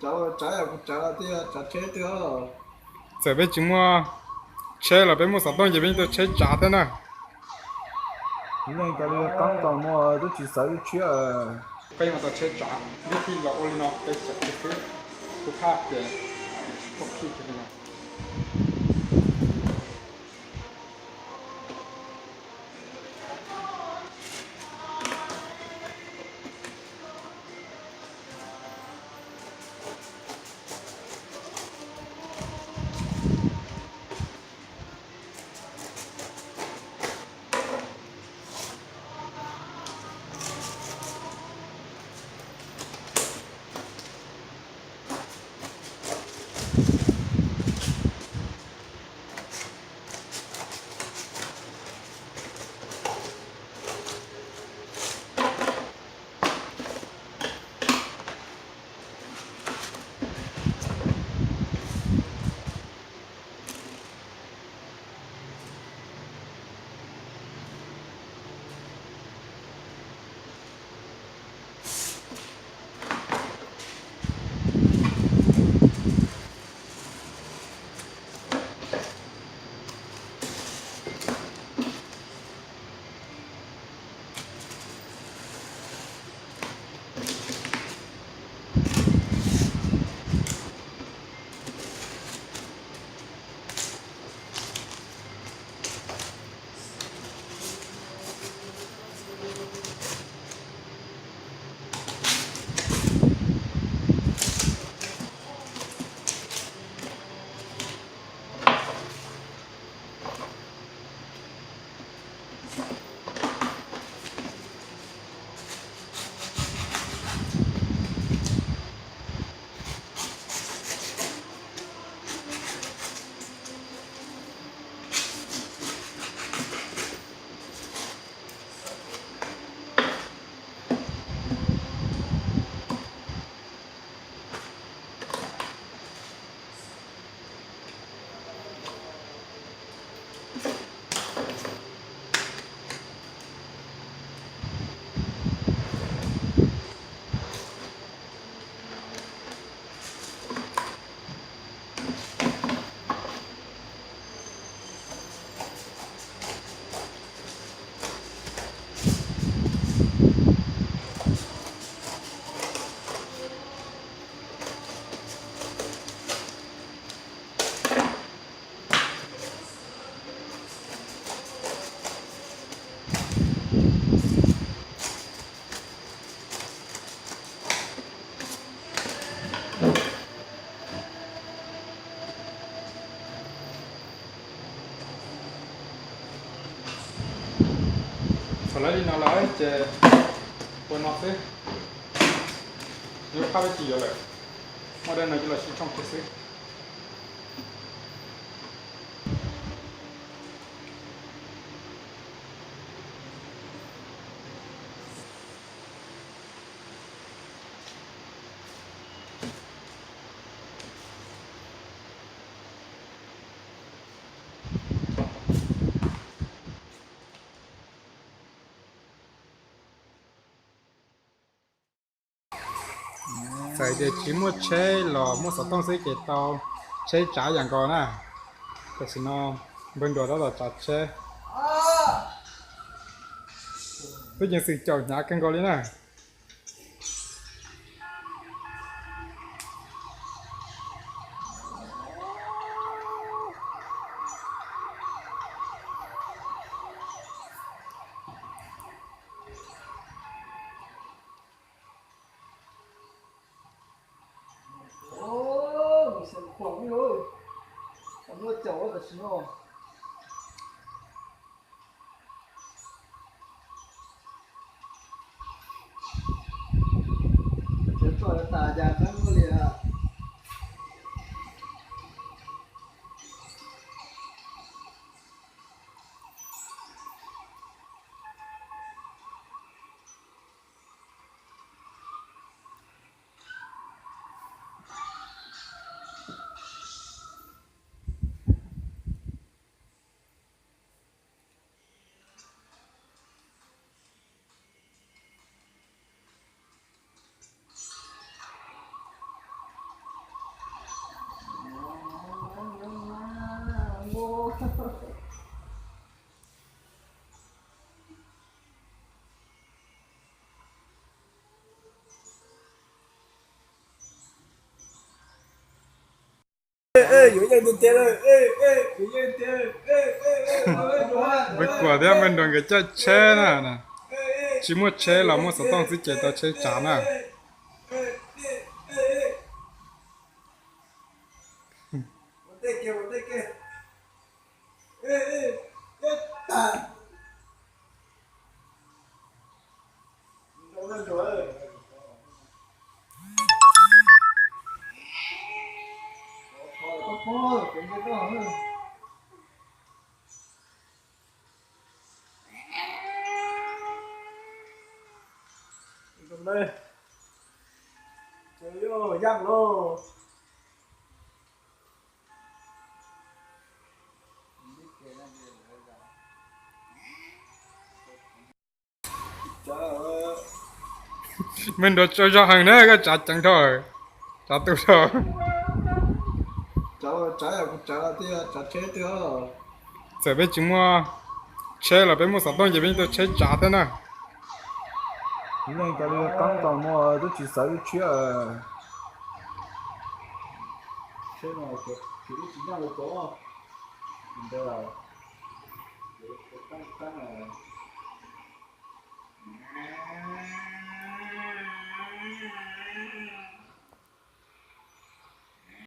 Tsav, tsav yog kuv tsav tiag, tsav tsheb tiag. Txawm peb tsis muaj tsheb los peb muaj xov tooj ces peb yeej tau tsheb tsav thiab na. Leej cov li qeeb tau muaj twb tsis xav lub tshiab. Peb yeej tau tsheb tsav, lub thij los ua li no peb tsav xwb, kuv phaj ces tsis pom khij li no. Thaum lawv li no lawm ces ua no xwb, lub phab peb tsis yuav lawm, muaj dab no coj los sib tshooj kiag xwb. Txawm tias tsis muaj tsheb los muaj xov tooj xwb ces tau tsheb tsav yam nkaus na. Tam sim no npawg Nruas tab tom tsav tsheb, twb ceev xwm caum hnyav kawg nkaus li na. Peb Kuam thiab Npawg Nruas nkawd caij tsheb na. Tsis muaj tsheb los muaj xov tooj xwb ces tau tsheb tsav na. Npawg Nruas tsaug zog heev na, koj tsav ceev dhau, tsav tu dhau. Txawm peb tsis muaj tsheb los peb muaj xov tooj ces peb tau tsheb tsav thiab na. Yeej cov li qeeb tau muaj twb tsis xav lub tshiab. Tsheb no tsis tsis nyob lawv tov ntawd, qeeb qeeb.